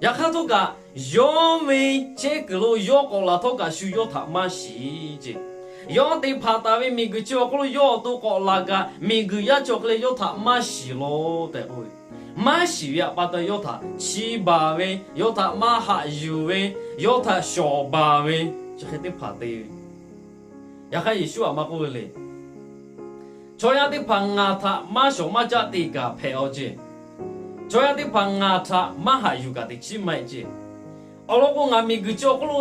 Yaꞈ hk'aˇ htawˇ kaꞈ, yawˇ ve chehˇ kuiˬ lo yawˇ k'awꞈ laˬ htawˇ kaꞈ shu yawˇ htaꞈ maˇ shiˍ ce. Yawˇ te hpanˍ taˍ ve miˬguiˬ chi awˬ hk'oˆ lo yawˇ awˬ to k'awꞈ laˬ kaꞈ, miˬguiˬ yaˇ chi awˬ hk'e leh yawˇ htaꞈ maˇ shiˍ law tehꞈ k'oˆ ve. Maˇ shiˍ ve htaꞈ pa taw yawˇ htaꞈ chiˇ baˬ ve, yawˇ htaꞈ maˇ haꞈ yuˬ ve, yawˇ htaꞈ shawˍ baˬ ve, chi hk'e teˇ hpaˍ te ve. Yaꞈ hk'aˇ Yeˍsuˆ htaꞈ maˇ k'oˆ ve le. Chaw yaˇ teˇ hpaˍ ngaˬ htaꞈ maˇ shawˍ maˇ caˆ te kaꞈ hpehꞈ-aw ce. Chaw yaˇ teˇ hpaˍ ngaˬ htaꞈ maˇ haꞈ yuˬ kaꞈ teꞈ chiˉ maˇ heˆ ce. Awˬ lawn k'o, ngaˬ miˬguiˬ chi awˬ hk'oˆ lo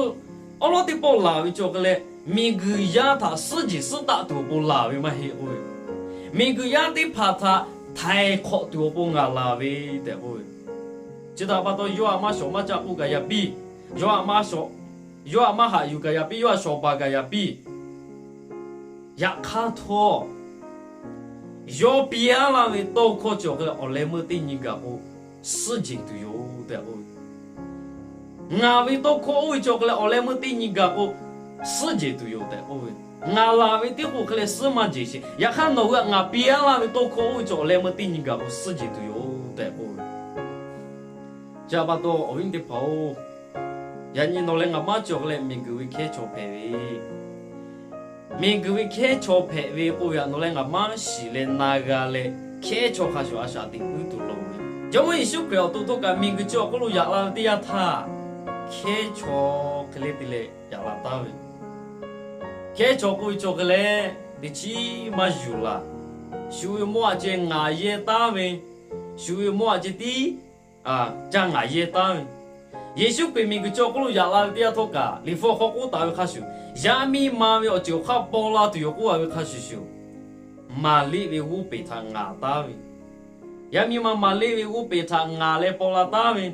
awˉ lawˉ teˇ pawˆ laˬ ve chi awˬ hk'e leh, miˬguiˬ yaˇ htaꞈ suhˉ jeˬ suhˉ taˆ tuˬ awˬ pon laˬ ve maˇ heˆ k'oˆ ve. Miˬguiˬ yaˇ teˇ hpaˍ htaꞈ htaiˍ hk'awꞈ tuˬ awˬ pon ngaˬ laˬ ve tehꞈ k'oˆ ve. Chi htaꞈ pa taw, yawˇ htaꞈ maˇ shawˍ maˇ caˆ k'oˆ kaꞈ yaꞈ piˇ, yawˇ htaꞈ maˇ shawˍ, yawˇ htaꞈ maˇ haꞈ yuˬ kaꞈ yaꞈ piˇ, yawˇ htaꞈ shawˍ baˬ kaꞈ yaꞈ piˇ. Yaꞈ hk'aˇ htawˇ, yawˇ piˇ-a laˇ ve tawˇ hkawˇ chi awˬ hk'e leh awˬ leh meuˇ teˇ nyi gaˬ k'o, suhˉ jeˬ tuˬ yoˬ tehꞈ k'oˆ ve. Ngaˬ ve tawˇ hkawˇ oˇ ve chi awˬ hk'e leh awˬ leh meuˇ teˇ nyi gaˬ k'o, suhˉ jeˬ tuˬ yoˬ tehꞈ k'oˆ ve. Ngaˬ laˬ ve teˇ k'oˆ hk'e leh suhˉ maˇ jeˬ sheˍ. Yaꞈ hk'aˇ nawˬ hui htaꞈ ngaˬ piˇ-a laˇ ve tawˇ hkawˇ oˇ ve chi awˬ leh meuˇ teˇ nyi gaˬ k'o, suhˉ jeˬ tuˬ yoˬ tehꞈ k'oˆ ve. Chi htaꞈ pa taw, awˬ viˉ teˇ hpaˍ-oˬ, yaꞈ nyi nawˬ leh ngaˬ maˇ cawˬ k'ai leh miˬguiˬ ve hkehˉ chaw hpehꞈ ve, miˬguiˬ ve hkehˉ chaw hpehꞈ ve k'oˆ ve htaꞈ nawˬ leh ngaˬ maˇ shiˍ leh na g'a leh, hkehˉ chaw hk'a shuˍ a shaꞈ teꞈ puiˉ tuˬ loˍ ve. Jawˇmawˇ Yeˍsuˆ Hkriꞈ awˬ to htawˇ kaꞈ miˬguiˬ chi awˬ hk'oˆ lo yaꞈ la ve teˇ yanˇ htaˇ, hkehˉ chaw hk'e le te leh yaꞈ la taˉ ve, hkehˉ chaw k'oˆ ve chi awˬ hk'e leh teꞈ chiˉ maˇ yuˬ laˬ. Shu ve mawˇ aꞈ ceh ngaˍ yehˇ taˉ ve, shu ve mawˇ aꞈ ceh tiˉ ca ngaˍ yehˇ taˉ ve. Yeˍsuˆ Hkriꞈ miˬguiˬ chi awˬ hk'oˆ lo yaꞈ la ve teˇ yanˇ htawˇ kaꞈ, Liꞈ hpu awˬ hk'aw k'oˆ taˍ ve hk'a shuˍ, yaˇ miˇ ma ve awˬ ceuˬ awˬ hk'aˇ paw la tuˬ yoˬ k'oˆ a ve hk'a shuˍ shuˍ, Maˍriˆ ve g'oˇ peˬ htaꞈ ngaˍ taˉ ve, yaˇ miˇ ma Maˍriˆ ve g'oˇ peˬ htaꞈ ngaˍ leh paw la taˉ ve,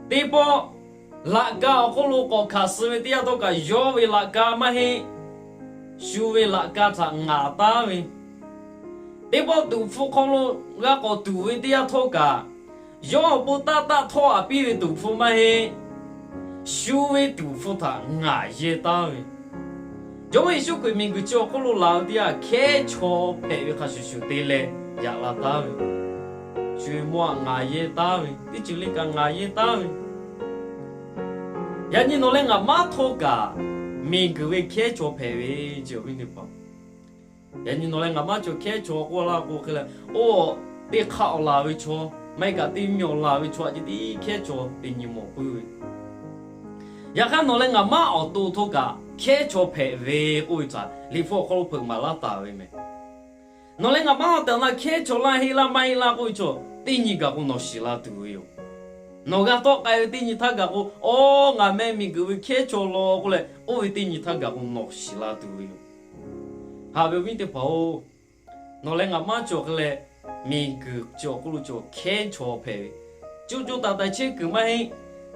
teˇ pawˆ laꞈ ka awˬ hk'oˆ lo k'awꞈ hkanˍ suh ve teˇ yanˇ htawˇ kaꞈ, yawˇ ve laꞈ ka maˇ heˆ, shu ve laꞈ ka htaꞈ ngaˍ taˉ ve, teˇ pawˆ tuꞈ hpfuh hk'aw lo g'a k'awꞈ tuˍ ve teˇ yanˇ htawˇ kaꞈ, yawˇ awˬ pon taˆ taˆ htawˇ aꞈ piˇ ve tuꞈ hpfuh maˇ heˆ, shu ve tuꞈ hpfuh htaꞈ ngaˍ yehˇ taˉ ve. Jawˇmawˇ Yeˍsuˆ Hkriꞈ miˬguiˬ chi awˬ hk'oˆ lo laˬ ve teˇ yanˇ, hkehˉ chaw hpehꞈ ve hk'a shuˍ shuˍ te leh yaꞈ la taˉ ve, shu ve mawˇ aꞈ ngaˍ yehˇ taˉ ve, teˇ ceuˬ le kaꞈ ngaˍ yehˇ taˉ ve. Yaꞈ nyi nawˬ leh ngaˬ maˇ htawˇ kaꞈ, miˬguiˬ ve hkehˉ chaw hpehꞈ ve, chi awˬ viˉ teˇ hpaˍ. Yaꞈ nyi nawˬ leh ngaˬ maˇ cawˬ hkehˉ chaw k'oˆ laˇ k'o hk'e leh, oˇ teˇ hk'aˆ awˬ laˬ ve chaw, maˇ heˆ kaꞈ teˇ miˬ awˬ laˬ ve chaw aꞈ ceh tiˉ hkehˉ chaw te nyi mawˬ puiˉ ve. Yaꞈ hk'aˇ nawˬ leh ngaˬ maˇ awˬ to htawˇ kaꞈ hkehˉ chaw hpehꞈ ve k'oˆ ve htaꞈ Liꞈ hpu awˬ hk'aw lo hpeuꞈ maˍ laˇ taˍ ve meh. Nawˬ leh ngaˬ maˇ awˬ tehˬ awˬ na hkehˉ chaw laˇ heˆ laˇ maˇ heˆ laˇ k'oˆ ve chaw, teˇ nyi gaˬ k'o nawˬ shiˍ la tuˬ ve yoˬ. Nawˬ g'a tawˆ k'ai ve teˇ nyi htaˇ gaˬ k'o, aˬ, ngaˬ meh miˬguiˬ ve hkehˉ chaw law k'oˆ leh oˇ ve teˇ nyi htaˇ gaˬ k'o nawˬ shiˍ la tuˬ ve yoˬ. Haꞈ ve awˬ viˉ teˇ hpaˍ-oˬ, nawˬ leh ngaˬ maˇ cawˬ hk'e leh, miˬguiˬ chi awˬ hk'oˆ lo cawˬ hkehˉ chaw hpehꞈ ve, co co taiˍ taiˍ chehˇ kuiˬ maˇ heˆ.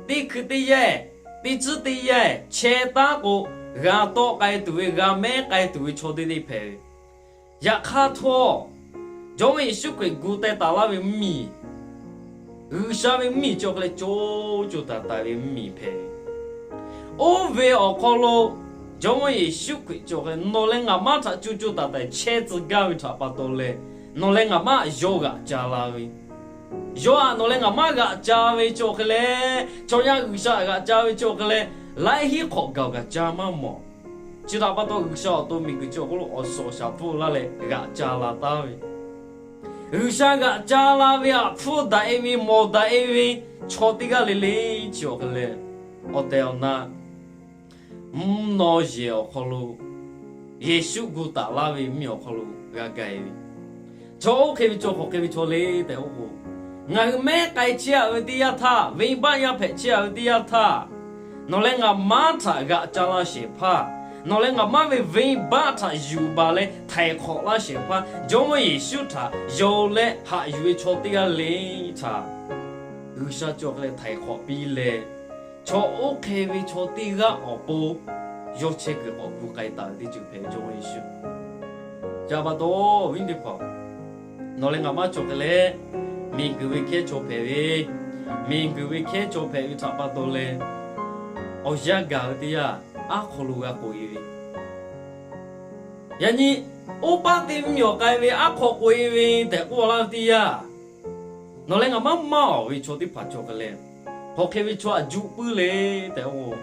Teˇ hkui teˇ yanˇ, teˇ tcuhˉ teˇ yanˇ chehˇ taˉ k'o, g'a tawˆ k'ai tuˬ ve, g'a mehˉ k'ai tuˬ ve chaw teˇ teˇ hpehꞈ ve. Yaꞈ hk'aˇ htawˇ, Jawˇmawˇ Yeˍsuˆ Hkriꞈ gu teh taˍ laˇ ve mvuhˇmiˬ, G'uiˬsha ve mvuhˇmiˬ chi awˬ hk'e leh co co taiˍ taiˍ ve mvuhˇmiˬ hpehꞈ ve. Oˇ ve awˬ hk'aw lo Jawˇmawˇ Yeˍsuˆ Hkriꞈ chi awˬ hk'e leh nawˬ leh ngaˬ maˇ htaꞈ co co taiˍ taiˍ chehˇ tcuh gaˇ ve htaꞈ pa taw leh, nawˬ leh ngaˬ maˇ yawˇ g'aꞈ ca la ve, yawˇ htaꞈ nawˬ leh ngaˬ maˇ g'aꞈ ca ve chi awˬ hk'e leh, chaw yaˇ G'uiˬsha g'aꞈ ca ve chi awˬ hk'e leh, laiˉ hiˉ hk'awꞈ gaˬ kaꞈ ca maˇ mawˬ. Chi htaꞈ pa taw G'uiˬsha awˬ to miˬguiˬ chi awˬ hk'oˆ lo awˬ suhˍ awˬ shaˍ hpfuhˇ laˇ leh g'aꞈ ca la taˉ ve, G'uiˬsha g'aꞈ ca la ve htaꞈ hpfuhˇ daꞈ-e ve mawˬ daꞈ-e ve chaw teˇ g'aˇ le le chi awˬ hk'e leh, awˬ tehˬ awˬ na mvuhˇ naw yehˬ awˬ hk'aw lo Yeˍsuˆ gu taˍ laˇ ve mvuhˇmiˬ awˬ hk'aw lo g'a gaˬ-e ve, chaw oˇ hk'e ve chaw hk'awꞈ hk'e ve chaw le tehꞈ k'oˆ k'o, ngaˬ hui mehˉ k'ai chehˇ-a ve teˇ yanˇ htaˇ, venˇbaˆ yaˇ hpehꞈ chehˇ-a ve teˇ yanˇ htaˇ, nawˬ leh ngaˬ maˇ htaꞈ g'aꞈ ca laˇ shehˍ hpaˇ, nawˬ leh ngaˬ maˇ ve venˇbaˆ htaꞈ yuˬ baˬ leh htaiˍ hk'awꞈ laˇ shehˍ hpaˇ, Jawˇmawˇ Yeˍsuˆ htaꞈ yonˍ leh haꞈ yuˬ ve chaw teˇ g'aˇ le htaꞈ G'uiˬsha cawˬ hk'e leh htaiˍ hk'awꞈ piˇ leh, chaw oˇ hk'e ve chaw teˇ g'aˇ awˬ pon yawˇ chehˇ kuiˬ k'awꞈ gu k'ai taˍ ve teˇ ceuˬ hpehꞈ ve Jawˇmawˇ Yeˍsuˆ. Chi htaꞈ pa taw, awˬ viˉ teˇ hpaˍ, nawˬ leh ngaˬ maˇ cawˬ hk'e leh, miˬguiˬ ve hkehˉ chaw hpehꞈ ve, Miˬguiˬ ve hkehˉ chaw hpehꞈ ve htaꞈ pa taw leh, awˬ yanˇ gaˬ ve teˇ yanˇ, aˉ hk'aw lo g'a k'oꞈ-e ve, yaꞈ nyi oˇ paˆ teˇ miˬ awˬ k'ai ve aˉ hk'aw k'oꞈ-e ve tehꞈ k'oˆ laˇ ve teˇ yanˇ, nawˬ leh ngaˬ maˇ maˇ-aˬ ve chaw teˇ hpaˍ cawˬ hk'e leh, hk'aˬ hk'e ve chaw htaꞈ juˆ puiˉ le tehꞈ k'o,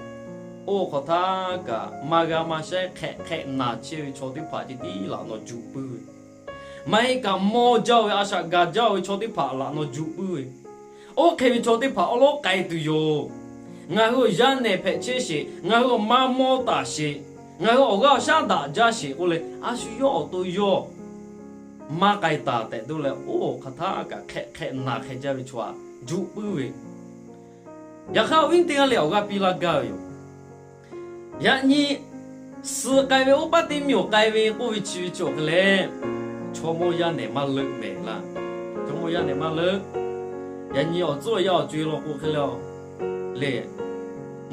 oˇ hk'aw htaˇ kaꞈ maˇ g'a maˇ shehˉ hk'ehꞈ hk'ehꞈ naˬ chehˇ ve chaw teˇ hpaˍ ceh tiˉ laꞈ naw juˆ puiˉ ve, maˇ heˆ kaꞈ mawˇ jaˇ-oˬ ve a shaꞈ gaˬ jaˇ-oˬ ve chaw teˇ hpaˍ laꞈ naw juˆ puiˉ ve, oˇ hk'e ve chaw teˇ hpaˍ awˉ lawˉ k'ai tuˬ yoˬ. Ngaˬ hui awˬ yanˇ nehˬ hpehꞈ chehˇ sheˍ, ngaˬ hui awˬ maˇ mawˇ taˍ sheˍ, ngaˬ hui awˬ g'aˇ awˬ shaˉ daꞈ jaˇ sheˍ k'oˆ leh, a shu yawˇ awˬ to yawˇ maˇ k'ai taˍ tehꞈ dawˇ leh, oˇ hk'aˬ htaˇ kaꞈ hk'ehꞈ hk'ehꞈ naˬ hk'e jaˇ ve chaw htaꞈ juˆ puiˉ ve, yaꞈ hk'aˇ awˬ viˉ teˇ g'aˇ leh awˬ g'aˇ piˇ laˇ gaˇ ve yoˬ. Yaꞈ nyi suh k'ai ve oˇ paˆ teˇ miˬ awˬ k'ai ve k'oˆ ve chi ve cawˬ hk'e leh, chaw mawˇ yaˇ nehˬ maˇ leuˆ mehˍ laˇ. Chaw mawˇ yaˇ nehˬ maˇ leuˆ. Yaꞈ nyi awˬ tcuhˉ awˬ yanˇ awˬ co-e law k'o hk'e leh, le,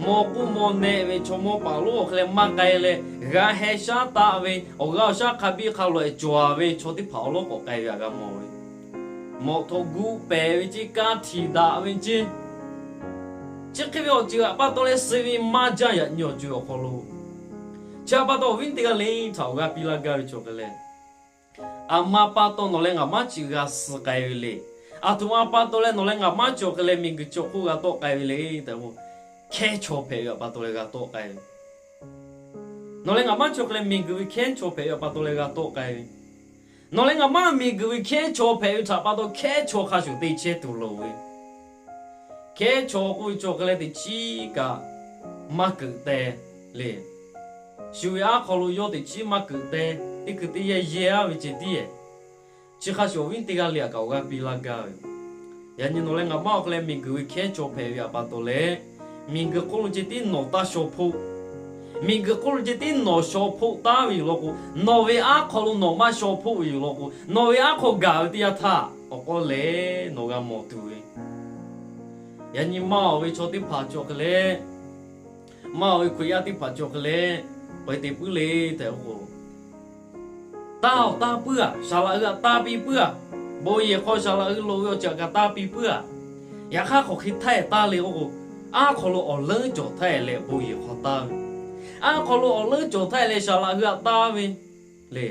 mawˬ k'oˆ mawˬ nehˆ ve chaw mawˇ paˍ lonˉ awˬ hk'e leh maˇ k'ai leh, g'a heh shaˉ taˆ ve awˬ g'aˇ awˬ shaˉ hk'a biˇ hk'a lawꞈ-e cawˬ-a ve chaw teˇ hpaˍ awˬ lawˉ k'awꞈ k'ai ve htaꞈ g'a mawˬ ve, mawꞈ htaw gu pehˍ ve ceˇ, kaˇ htiꞈ daꞈ ve ceˇ, chi hk'e ve awˬ ceuˬ htaꞈ pa taw leh suh ve maˇ jaˇ. Yaꞈ nyi awˬ co-e awˬ hk'aw lo, chi htaꞈ pa taw awˬ viˉ teˇ g'aˇ le htaꞈ awˬ g'aˇ piˇ laˇ gaˇ ve cawˬ hk'e leh, aˬ ma pa taw nawˬ leh ngaˬ maˇ chi g'a suh k'ai ve le. Aˬ htoꞈ ma pa taw leh nawˬ leh ngaˬ maˇ cawˬ hk'e leh miˬguiˬ chi awˬ hk'oˆ g'a tawˆ k'ai ve le tehꞈ k'o, hkehˉ chaw hpehꞈ ve htaꞈ pa taw leh g'a tawˆ k'ai ve. Nawˬ leh ngaˬ maˇ cawˬ hk'e leh miˬguiˬ ve hkehˉ chaw hpehꞈ ve htaꞈ pa taw leh g'a tawˆ k'ai ve. Nawˬ leh ngaˬ maˇ miˬguiˬ ve hkehˉ chaw hpehꞈ ve htaꞈ pa taw hkehˉ chaw hk'a shuˍ te chehˇ tuˬ loˍ ve. Hkehˉ chaw k'oˆ ve cawˬ hk'e leh teꞈ chiˉ kaꞈ maˇ keunˍ teh le. Shu ve aˉ hk'aw lo yawˇ teꞈ chiˉ maˇ keunˍ teh, teˇ kuiˬ teˇ yanˇ yehˇ-a ve ceh tiˉ-ehˍ. Chi hk'a shuˍ awˬ viˉ teˇ g'aˇ le htaꞈ kaꞈ awˬ g'aˇ piˇ laˇ gaˇ ve. Yaꞈ nyi nawˬ leh ngaˬ maˇ awˬ hk'e leh miˬguiˬ ve hkehˉ chaw hpehꞈ ve htaꞈ pa taw leh, miˬguiˬ hk'oˆ lo ceh tiˉ nawˬ taˇ shaw hpoˆ. Miˬguiˬ hk'oˆ lo ceh tiˉ nawˬ shaw hpoˆ taˉ ve yoˬ law k'o, nawˬ ve aˉ hk'aw lo nawˬ maˇ shaw hpoˆ ve yoˬ law k'o, nawˬ ve aˉ hk'aw gaˬ ve teˇ yanˇ htaˇ awˬ k'aw lehˬ nawˬ g'a mawˬ tuˬ ve. Yaꞈ nyi maˇ-aˬ ve chaw teˇ hpaˍ cawˬ hk'e leh, maˇ-aˬ ve Hkriꞈ yaˇ teˇ hpaˍ cawˬ hk'e leh, k'awꞈ te puiˉ le tehꞈ k'o, taˇ-aˬ taˇ puiˉ-a, saˍ laꞈ hui htaꞈ taˇ piˇ puiˉ-a. Bon yehˬ hk'aw saˍ laꞈ hui loꞈ ve awˬ ceuˬ htaꞈ kaꞈ taˇ piˇ puiˉ-a. Yaꞈ hk'aˇ hk'aˬ hk'e htaˇ-ehˍ taˇ le k'oˆ k'o, aˉ hk'aw lo awˬ leuˉ cawˬ htaˇ-ehˍ leh bon yehˬ hk'aw taˇ ve, aˉ hk'aw lo awˬ leuˉ cawˬ htaˇ-ehˍ leh saˍ laꞈ hui htaꞈ taˇ ve le.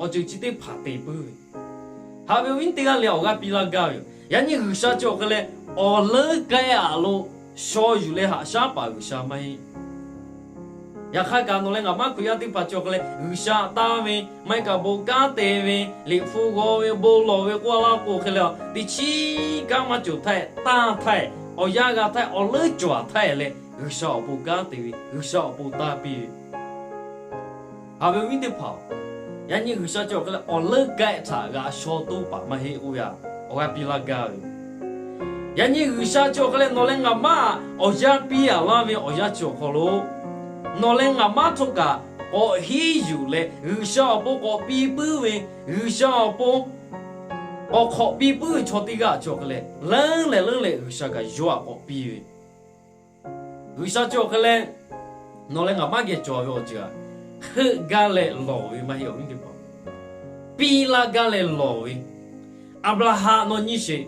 Awˬ ceuˬ chi teˇ hpaˍ te puiˉ ve, haꞈ ve awˬ viˉ teˇ g'aˇ le awˬ g'aˇ piˇ laˇ gaˇ ve yoˬ. Yaꞈ nyi G'uiˬsha cawˬ hk'e leh, awˬ leuˉ k'ai-a lo shaw yuˬ leh haꞈ shaˉ paˍ G'uiˬsha maˇ heˆ. Yaꞈ hk'aˇ kaꞈ nawˬ leh ngaˬ maˇ Hkriꞈ yaˇ teˇ hpaˍ cawˬ hk'e leh, G'uiˬsha taˇ ve, maˇ heˆ kaꞈ bon kanˉ te ve, Liꞈ hpu g'aw ve, bon lawˬ ve k'oˆ laˇ k'o hk'e leh, teꞈ chiˉ kanˉ maˇ cawˬ htaˇ-ehˍ taˇ htaˇ-ehˍ, awˬ yanˇ g'a htaˇ-ehˍ, awˬ leuˉ cawˬ htaˇ-ehˍ leh G'uiˬsha awˬ pon kanˉ te ve, G'uiˬsha awˬ pon taˇ piˇ ve, haꞈ ve awˬ viˉ teˇ hpaˍ-oˬ, yaꞈ nyi G'uiˬsha cawˬ hk'e leh awˬ leuˉ k'ai htaꞈ g'a shaw toˇ paˍ maˇ heˆ k'oˆ ve htaꞈ awˬ g'aˇ piˇ laˇ gaˇ ve. Yaꞈ nyi G'uiˬsha cawˬ hk'e leh nawˬ leh ngaˬ maˇ awˬ yanˇ piˇ-a laˇ ve awˬ yanˇ chi awˬ hk'aw lo, nawˬ leh ngaˬ maˇ htawˇ kaꞈ k'awꞈ hiˉ yuˬ leh G'uiˬsha awˬ pon k'awꞈ piˇ puiˉ ve, G'uiˬsha awˬ pon k'awꞈ hk'awꞈ piˇ puiˉ ve chaw teˇ g'aˇ cawˬ hk'e leh, leuˉ leh leuˉ leh G'uiˬsha kaꞈ yawˇ htaꞈ k'awꞈ piˇ ve, G'uiˬsha cawˬ hk'e leh nawˬ leh ngaˬ maˇ geh cawˬ ve awˬ ceuˬ htaꞈ heuˆ gaˇ leh lawˬ ve maˇ heˆ, awˬ viˉ teˇ hpaˍ. Piˇ laˇ gaˇ leh lawˬ ve, Aˍbraˍhanˍ nawˬ nyi sheˍ.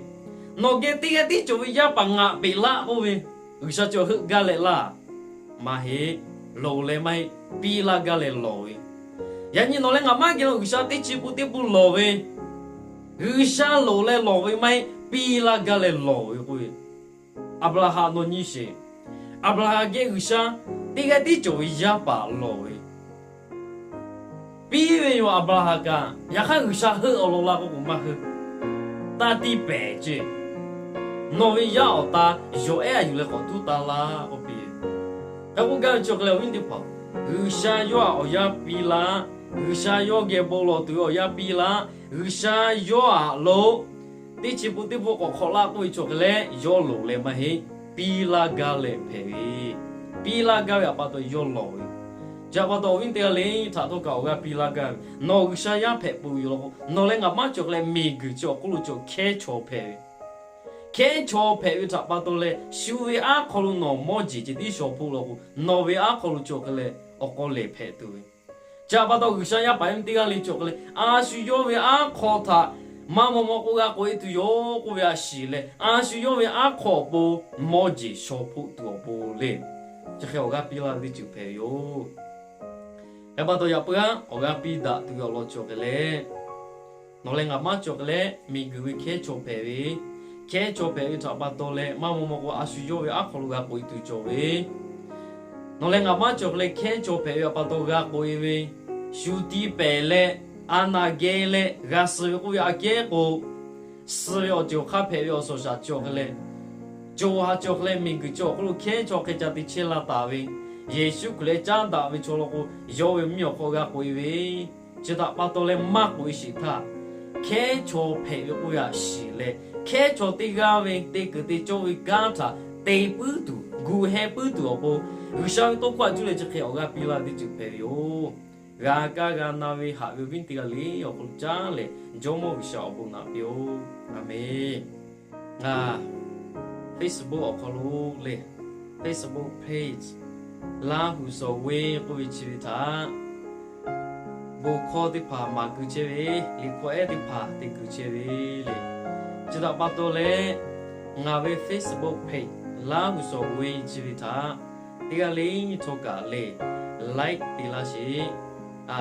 Nawˬ geh teˇ g'aˇ tiˉ cawˬ ve yaˇ paˍ ngaˬ peꞈ laˆ k'oˆ ve, G'uiˬsha cawˬ heuˆ gaˇ leh laˇ, maˇ heˆ, loˍ leh maˇ heˆ, piˇ laˇ gaˇ leh lawˬ ve. Yaꞈ nyi nawˬ leh ngaˬ maˇ geh lo G'uiˬsha teˇ chi pun teˇ pun lawˬ ve, G'uiˬsha loˍ leh lawˬ ve maˇ heˆ, piˇ laˇ gaˇ leh lawˬ ve k'oˆ ve. Aˍbraˍhanˍ nawˬ nyi sheˍ. Aˍbraˍhanˍ geh G'uiˬsha teˇ g'aˇ tiˉ cawˬ ve yaˇ paˍ lawˬ ve, piˇ ve yoˬ. Aˍbraˍhanˍ kaꞈ yaꞈ hk'aˇ G'uiˬsha heuˆ awˬ lawn la k'oˆ k'o maˇ heuˆ. Taˇ tiˇ pehˍ ceˇ. Nawˬ ve yaˇ awˬ ta yawˬ ehˉ a yuˬ leh k'awꞈ tuˉ taˇ laˇ k'oˆ piˇ ve. Hk'e k'oˆ gaˇ ve chi awˬ hk'e leh awˬ viˉ teˇ hpaˍ, G'uiˬsha yawˇ htaꞈ awˬ yanˇ piˇ laˇ. G'uiˬsha yawˇ geh bon lawˬ tuˬ ve awˬ yanˇ piˇ laˇ. G'uiˬsha yawˇ htaꞈ lo teˇ chi pun teˇ pun k'awꞈ hk'awꞈ laˇ k'oˆ ve chi awˬ hk'e leh yawˇ loˍ leh maˇ heˆ, piˇ laˇ gaˇ leh hpehꞈ ve, piˇ laˇ gaˇ ve htaꞈ pa taw yawˇ lawˬ ve. Chi htaꞈ pa taw awˬ viˉ teˇ g'aˇ le htaꞈ htawˇ kaꞈ awˬ g'aˇ piˇ laˇ gaˇ ve, nawˬ G'uiˬsha yaˇ hpehꞈ peuˬ ve yoˬ law k'o, nawˬ leh ngaˬ maˇ cawˬ hk'e leh miˬguiˬ chi awˬ hk'oˆ lo cawˬ hkehˉ chaw hpehꞈ ve, hkehˉ chaw hpehꞈ ve htaꞈ pa taw leh shu ve aˉ hk'aw lo nawˬ mawˇ jeˬ ceh tiˉ shaw hpoˆ law k'o, nawˬ ve aˉ hk'aw lo cawˬ hk'e leh awˬ k'aw lehˬ hpehꞈ tuˬ ve. Chi htaꞈ pa taw G'uiˬsha yaˇ paˍ yaˇ miˇ teˇ g'aˇ le cawˬ hk'e leh a shu yawˇ ve aˉ hk'aw htaꞈ maˇ maw maw k'o g'a k'oꞈ e tuˬ yoˬ k'oˆ ve a shiˍ leh, a shu yawˇ ve aˉ hk'aw awˬ pon mawˇ jeˬ shaw hpoˆ tuˬ awˬ pon le, chi hk'e awˬ g'aˇ piˇ laˇ ve teˇ ceuˬ hpehꞈ ve yoˬ. Hk'e pa taw yaꞈ puiˉ aˉ awˬ g'aˇ piˇ daꞈ tuˬ ve awˬ lawn cawˬ hk'e leh, nawˬ leh ngaˬ maˇ cawˬ hk'e leh miˬguiˬ ve hkehˉ chaw hpehꞈ ve, hkehˉ chaw hpehꞈ ve htaꞈ pa taw leh maˇ maw maw k'o a shu yawˇ ve aˉ hk'aw lo g'a k'oꞈ e tuˬ cawˬ ve, nawˬ leh ngaˬ maˇ cawˬ hk'e leh hkehˉ chaw hpehꞈ ve htaꞈ pa taw g'a k'oꞈ e ve, shu tiˇ pehˍ leh, a naˬ geh leh g'a suh ve k'oˆ ve aꞈ kehˉ k'o, suh ve awˬ ceuˬ awˬ hk'aˇ hpehꞈ ve awˬ suhˍ shaˍ cawˬ hk'e leh, co ha cawˬ hk'e leh miˬguiˬ cawˬ awˬ hk'oˆ lo hkehˉ chaw hk'e ca te chehˇ la taˍ ve, Yeˍsuˆ Hkriꞈ leh caˉ daꞈ ve chaw lawn k'o, yawˇ ve mvuhˇmiˬ awˬ hk'aw g'a k'oꞈ e ve, chi htaꞈ pa taw leh maˇ k'oꞈ e sheˍ htaˇ, hkehˉ chaw hpehꞈ ve k'oˆ ve aꞈ shiˍ leh, hkehˉ chaw teˇ g'aˇ ve te kuiˬ te cawˇ ve kanˉ htaꞈ te puiˉ tuˬ, gu heh puiˉ tuˬ awˬ pon, G'uiˬsha ve tawˇ hkawˇ a cuˇ leh chi hk'e awˬ g'aˇ piˇ laˇ ve teˇ ceuˬ hpehꞈ ve yoˬ. G'a kaˇ g'a na ve haꞈ ve awˬ viˉ teˇ g'aˇ le awˬ hk'aw lo caˉ leh, Jawˇmawˇ G'uiˬsha awˬ bon naꞈ piˇ-oˆ. A menˬ. Ngaˬ Facebook awˬ hk'aw lo le, Facebook page Laˇhuˍ Sawˍ Ve k'oˆ ve chi ve htaꞈ bon hkawˇ teˇ hpaˍ maˍ keu chehˇ ve, liꞈ hkawˇ ehˉ teˇ hpaˍ te keu chehˇ ve le. Chi htaꞈ pa taw leh, ngaˬ ve Facebook page Laˇhuˍ Sawˍ Ve chi ve htaꞈ teˇ g'aˇ le htawˇ kaꞈ le, like te laˇ sheˍ.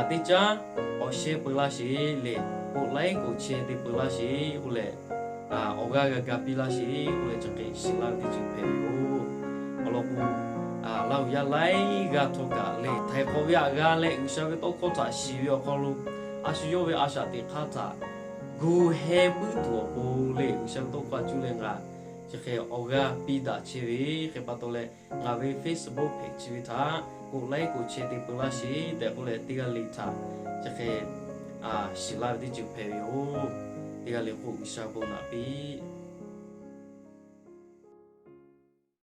Teˇ caˉ awˬ share peu laˇ sheˍ le, k'oꞈ like k'oꞈ share te peu laˇ sheˍ k'oˆ leh, awˬ g'aˇ g'a ga piˇ laˇ sheˍ k'oˆ leh chi hk'e shiˍ laˇ ve teˇ ceuˬ hpehꞈ ve yoˬ. Awˬ lawn k'o, Laˇhuˍ yaˇ laiˉ g'aˇ htawˇ kaꞈ le, htaiˍ hk'awꞈ ve aꞈ g'a leh G'uiˬsha ve tawˇ hkawˇ htaꞈ shiˍ ve awˬ hk'aw lo, a shu yawˇ ve a shaꞈ teꞈ hk'aˇ htaꞈ gu heh puiˉ tuˬ awˬ pon le, G'uiˬsha ve tawˇ hkawˇ a cuˇ leh ngaˬ chi hk'e awˬ g'aˇ piˇ daꞈ chehˇ ve hk'e pa taw leh, ngaˬ ve Facebook page chi ve htaꞈ k'oꞈ like k'oꞈ share te peu laˇ sheˍ tehꞈ k'oˆ leh, teˇ g'aˇ le htaꞈ chi hk'e shiˍ laˇ ve teˇ ceuˬ hpehꞈ ve yoˬ. Teˇ g'aˇ le k'o G'uiˬsha bon naꞈ piˇ